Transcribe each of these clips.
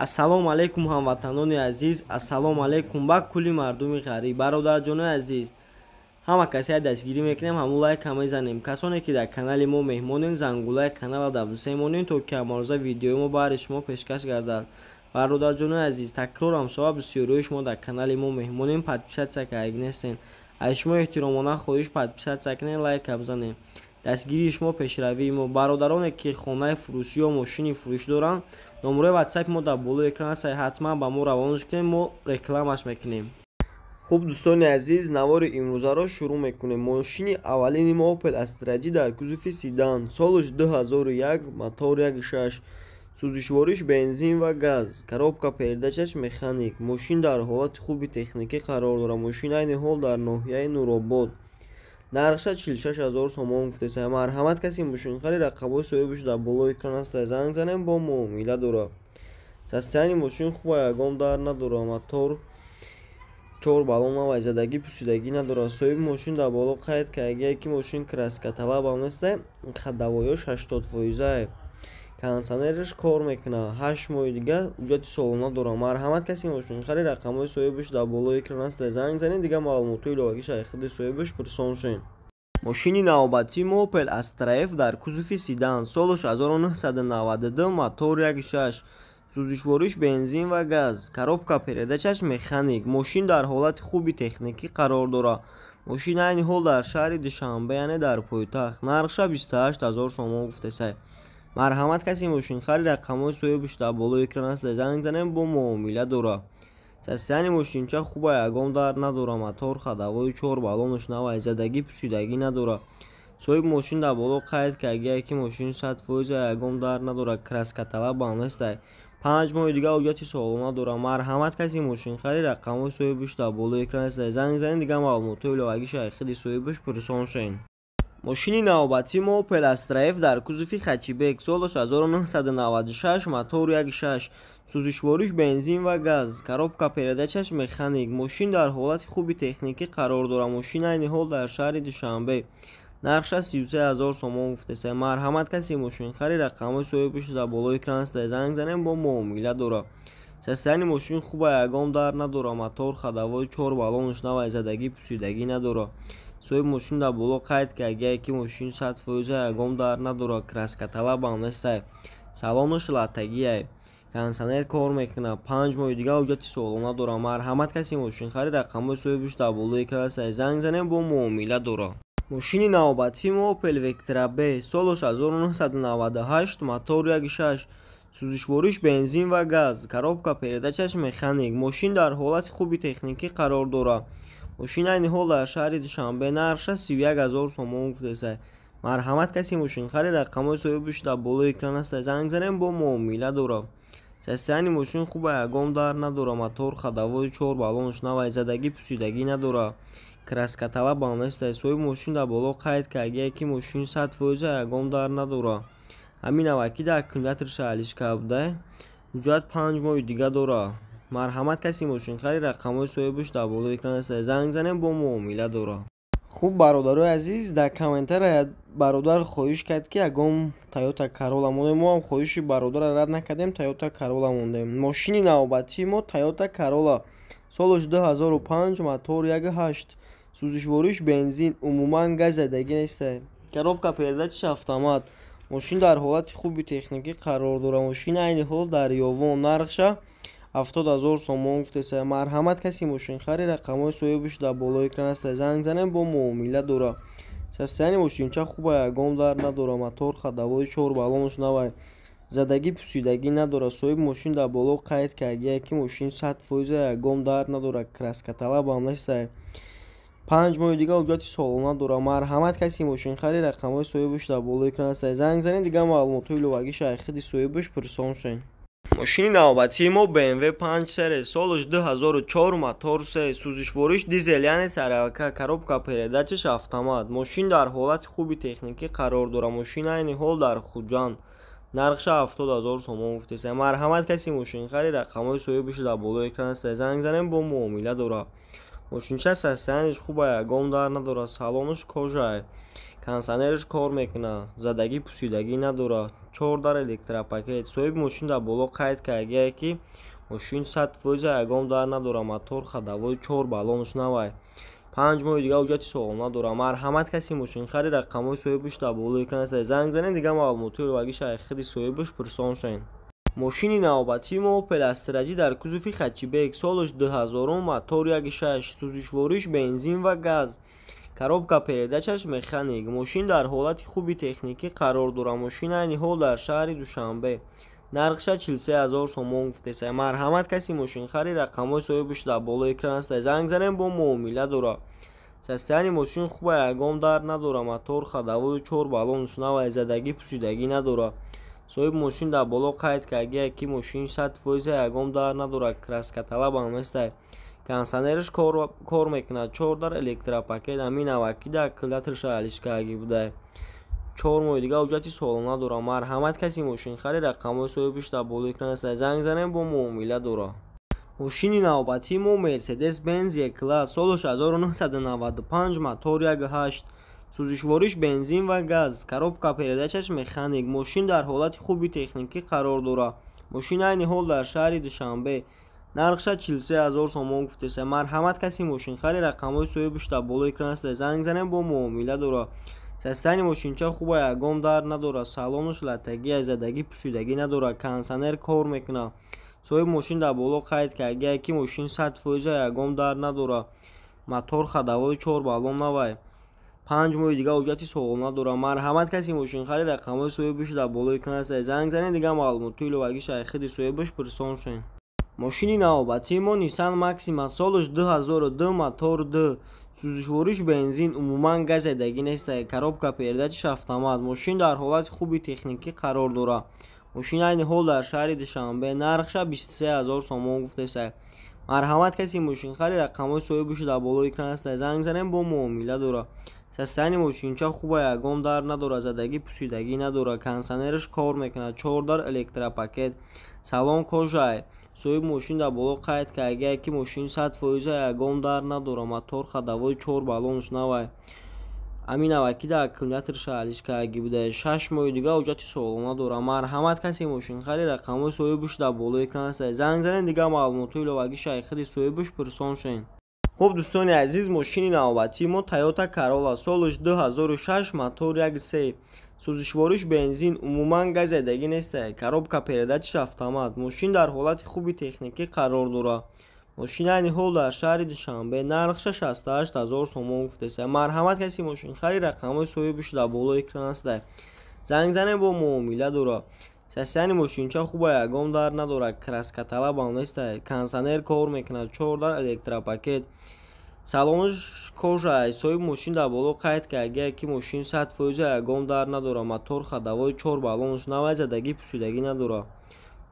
Ассалому алайкум, ҳамватанони азиз, ассалому алайкум ба кулли мардуми ғариб. Бародарҷонои азиз, ҳама касе дастгирӣ мекунем, ҳамун лайка мезанем. Касоне ки дар канали мо меҳмонен, зангулаи канала давсе монем, то ки ҳамарӯза видеои мо баҳри шумо пешкаш гардад. Бародарҷонои азиз, такрорам шавад, бисёриҳои шумо дар канали мо меҳмонем, подписаться карда нестен. Аз шумо эҳтиромона хоҳиш: подписаться кунед, лайка бизанем. Дастгирии шумо — пешравии мо. Бародароне ки хонаи фурӯшӣ ё мошини фурӯшӣ доранд, номерои ватсапи мо дар болои экран аст, ҳатман ба мо равонаш кунед, мо рекламаш мекунем. Хуб, дӯстони азиз, навори имрӯзаро шурӯъ мекунем. Мошини аввалини мо Opel Astra G дар кузови седан, солаш 2001, мотор 1.6, сӯзишвориш бензин ва газ, коробка передачаш механик. Мошин дар ҳолати хуби техникӣ қарор дорад. Мошин айни ҳол дар ноҳияи Нуробод, нархша 46 ҳазор сомон гуфтеса. Марҳамат, касе мошинхари, рақамҳои соҳибаш дар болои экран аст, занг занем, бо муомила дорад. Состояние мошин хуба, ягон дард надорад, мотор чор баллон навай, задагӣ, пусидагӣ надорад. Соҳиби мошин дар боло қайд кардагие, ки мошин краскаталабам неста, ходовойёш 80 фоизае, кондитсионераш кор мекунад, 8 моҳи дига ҳуҷҷати солона дорад. Марҳамат, касе мошинхари, рақамҳои соҳибаш дар болои экран аст, занг занед, дигар маълумотҳои иловагиша аз худи соҳибаш пурсон шавед. Мошини навбатии мо Opel Astra F дар кузови седан, солаш 1992, мотор 1.6, сӯзишвориш бензин ва газ, коробка передачаш механик. Мошин дар ҳолати хуби техникӣ қарор дорад. Мошин айни ҳол дар шаҳри Душанбе, яъне дар пойтахт, нархша 28 ҳазор сомон гуфтесай. Марҳамат, касе мошинхари, рақамҳои соҳибаш дар болои экран аст, занг занем, бо муомила дорад. Состояние мошинча хуба, ягон дард надорад, мотор ходовой чор баллонаш навай, задагӣ, пусидагӣ надорад. Соҳиби мошин дар боло қайд кардагие, ки мошин 100 фоиза, ягон дард надорад, краскаталабам нестай, 5 моҳи дигар ҳуҷҷати солона дорад. Марҳамат, касе мошинхари, рақамҳои соҳибаш дар болои экран аст, занг занед, дигар маълумотҳои иловагиша аз худи соҳибаш пурсон шавед. Мошини навбатии мо Opel Astra F дар кузови хэтчбек, солаш 1996, мотор 1.6, сӯзишвориш бензин ва газ, коробка передачаш механик. Мошин дар ҳолати хуби техникӣ қарор дорад. Мошин айни ҳол дар шаҳри Душанбе, нархша 33 ҳазор сомон гуфтеса. Марҳамат, касе мошинхари, рақамҳои соҳибаш дар болои экран аст, занг занем, бо муомила дорад. Состояние мошин хуба, ягон дард надорад, мотор ходовой чор баллонаш навай, задагӣ, пусидагӣ надорад. Соҳиби мошин дар боло қайд кардагие, ки мошин 100 фоиза, ягон дард надорад, краскаталабам нестай, салонаш латтагиай, кондитсионер кор мекунад, 5 моҳи дигар ҳуҷҷати солона дорад. Марҳамат, касе мошинхари, рақамҳои соҳибаш дар болои экран аст, занг занем, бо муомила дорад. Мошини навбатии мо Opel Vectra B, солаш 1998, мотор 1.6, сӯзишвориш бензин ва газ, коробка передачаш механик. Мошин дар ҳолати хуби техникӣ қарор дорад. Мошин айни ҳол дар шаҳри Душанбе, нархша 31 ҳазор сомон гуфтеса. Марҳамат, касе мошинхари, рақамҳои соҳибаш дар болои экран аст, занг занем, бо муомила дорад. Состояние мошин хуба, ягон дард надорад, мотор ходовой чор баллонаш навай, задагӣ, пусидагӣ надорад, краскаталабам нестай. Соҳиби мошин дар боло қайд кардагие, ки мошин 100 фоиза, ягон дард надорад, ҳамин аввалки дар аккумуляторша алишка буда, ҳуҷҷат 5 моҳи дига дорад. Марҳамат, касе мошинхари, рақамҳои соҳибаш дар болои экран аст, занг занем, бо муомила дорад. Хуб, бародарои азиз, дар комментария бародар хоҳиш кард, ки ягон Тойота Карола монем. Мо ҳам хоҳиши бародарро рад накардем, Тойота Карола мондем. Мошини навбатии мо Тойота Карола, солаш 2005, мотор 1.8, сӯзишвориш бензин, умуман газ задагӣ неста, коробка передачаш автомат. Мошин дар ҳолати хуби техникӣ қарор дорад. Мошин айни ҳол дар Ёвон, нархша 70 ҳазор сомон гуфтеса. Марҳамат, касе мошинхари, рақамҳои соҳибаш дар болои экран аст, занг занем, бо муомила дорад. Состояние мошинча хуба, ягон дард надорад, мотор ходовой чор баллонаш навай, задагӣ, пусидагӣ надорад. Соҳиби мошин дар боло қайд кардагие, ки мошин 100 фоиза, ягон дард надорад, краскаталабам нестай, 5 моҳи дигар ҳуҷҷати солона дорад. Марҳамат, касе мошинхари, рақамҳои соҳибаш дар болои экран аст, занг занед, дигар маълумотҳои иловагиша аз худи соҳибаш пурсон шавед. Мошини навбатии мо BMW 5 Series, солаш 2004, мотор 3, сӯзишвориш дизел, яъне саралка, коробка передачаш автомат. Мошин дар ҳолати хуби техникӣ қарор дорад. Мошин айни ҳол дар Хуҷанд, нархша 70 ҳазор сомон гуфтеса. Марҳамат, касе мошинхари, рақамҳои соҳибаш дар болои экран аст, занг занем, бо муомила дорад. Мошинча состояниеш хуба, ягон дард надорад, салонаш кожае. Кондиционераш кор мекунад, задагӣ пусидагӣ надорад. Чор дар электропакет. Соҳиби мошин дар боло қайд кардагие, ки мошин 100%, ягон дар надорад, мотор ходовой, чор баллонаш навай. 5 моҳи дига ҳуҷҷати солона дорад. Марҳамат, каси мошинхари, рақамҳои соҳибаш дар болои экран аст, занг занед, дига маълумоти иловагиша аз худи соҳибаш пурсон шавед. Мошини навбатии мо Opel Astra J дар кузови хэтчбек, солаш 2000, мотор 1,6, сӯзишвориш бензин ва газ, коробка передачаш механик. Мошин дар ҳолати хуби техникӣ қарор дорад. Мошин айни ҳол дар шаҳри Душанбе, нархша 43 000 сомон гуфтеса. Марҳамат, каси мошинхари, рақамҳои соҳибаш дар болои экран аст, занг занем, бо муомила дорад. Состояние мошин хуба, ягон дар надорад, мотор ходовой, чор баллонаш навай, задагӣ пусидагӣ надорад. Соҳиби мошин дар боло қайд кардагие, ки мошин 100%, ягон дар надорад, краскаталабам нестай. Кондиционераш кор мекунад, чор дар электропакет. Ҳамин наваки дар аккумуляторша алиш кардагӣ будай. 4 моҳи дига ҳуҷҷати солона дорад. Марҳамат, каси мошинхари, рақамҳои соҳибаш дар болои экран аст, занг занем, бо муомила дорад. Мошини навбатии мо Мерседес Бенз Е класс, солаш 1995, мотор 1,8, сӯзишвориш бензин ва газ, коробка передачаш механик. Мошин дар ҳолати хуби техникӣ қарор дорад. Мошин айни ҳол дар шаҳри Душанбе, нархша 43 000 сомон гуфтеса. Марҳамат, каси мошинхари, рақамҳои соҳибаш дар болои экран аст, занг занем, бо муомила дорад. Состояние мошинча хуба, ягон дар надорад, салонаш латтагӣ, задагӣ пусидагӣ надорад. Кондиционер кор мекунад. Соҳиби мошин дар боло қайд кардагие, ки мошин 100%, ягон дар надорад, мотор ходовой, чор баллон навай. 5 моҳи дига ҳуҷҷати солона дорад. Марҳамат, каси мошинхари, рақамҳои соҳибаш дар болои экран аст, занг занед, дига маълумоти иловагиша аз худи соҳибаш пурсон шавед. Мошини навбатии мо Nissan Maxima, солаш 2002, мотор 2, сӯзишвориш бензин, умуман газ задагӣ нест, коробка передачаш автомат. Мошин дар ҳолати хуби техникӣ қарор дорад. Мошин айни ҳол дар шаҳри Душанбе, нархша 23 000 сомон гуфтеса. Марҳамат, каси мошинхари, рақамҳои соҳибаш дар болои экран аст, занг занем, бо муомила дорад. Состояние мошинча хуба, ягон дар надорад, задагӣ пусидагӣ надорад. Кондиционераш кор мекунад, чор дар электропакет, салон кожай. Соҳиби мошин дар боло қайд кардагие, ки мошин 100%, ягон дар надорад, мотор ходовой, чор баллонаш навай. Ҳамин наваки дар аккумуляторша алиш кардагӣ буда. 6 моҳи дига ҳуҷҷати солона дорад. Марҳамат, каси мошинхари, рақамҳои соҳибаш дар болои экран аст, занг занед, дига маълумоти иловагиша аз худи соҳибаш пурсон шавед. Хуб, дӯстони азиз, мошини навбатии мо Toyota Corolla, солаш 2006, мотор 1,3, сӯзишвориш бензин, умуман газ задагӣ нест, коробка передачаш автомат. Мошин дар ҳолати хуби техникӣ қарор дорад. Мошин айни ҳол дар шаҳри Душанбе, нархша 68 000 сомон гуфтеса. Марҳамат, каси мошинхари, рақамҳои соҳибаш дар болои экран аст, занг занем, бо муомила дорад. Состояние мошинча хуба, ягон дар надорад, краскаталабам нест. Кондиционер кор мекунад, чор дар электропакет, салонаш кожа. Соҳиби мошин дар боло қайд кардагие, ки мошин 100%, ягон дар надорад, мотор ходовой, чор баллонаш навай, задагӣ пусидагӣ надорад.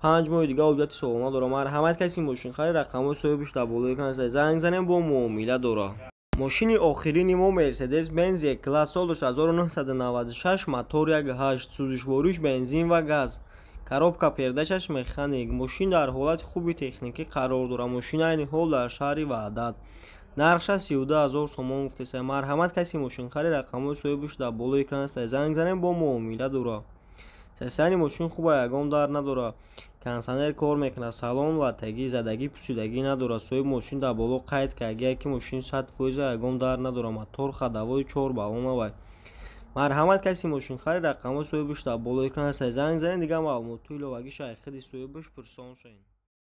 5 моҳи дига ҳуҷҷати солона дорад. Марҳамат, каси мошинхари, рақамҳои соҳибаш дар болои экран аст, занг занем, бо муомила дорад. Мошини охирини мо Мерседес Бенз Е класс, солаш 1996, мотор 1,8, сӯзишвориш бензин ва газ, коробка передачаш механик. Мошин дар ҳолати хуби техникӣ қарор дорад. Мошин айни ҳол дар шаҳри Ваҳдат, нархша 32 000 сомон гуфтеса. Марҳамат, каси мошинхари, рақамҳои соҳибаш дар болои экран аст, занг занем, бо муомила дорад. Состояние мошин хуба, ягон дар надорад. Кондиционер кор мекунад, салон латтагӣ, задагӣ пусидагӣ надорад. Соҳиби мошин дар боло қайд кардагие, ки мошин 100%, ягон дар надорад, мотор ходовой, чор баллон навай. Марҳамат, каси мошинхари, рақамҳои соҳибаш дар болои экран аст, занг занед, дигар маълумоти иловагиша аз худи соҳибаш пурсон шавед.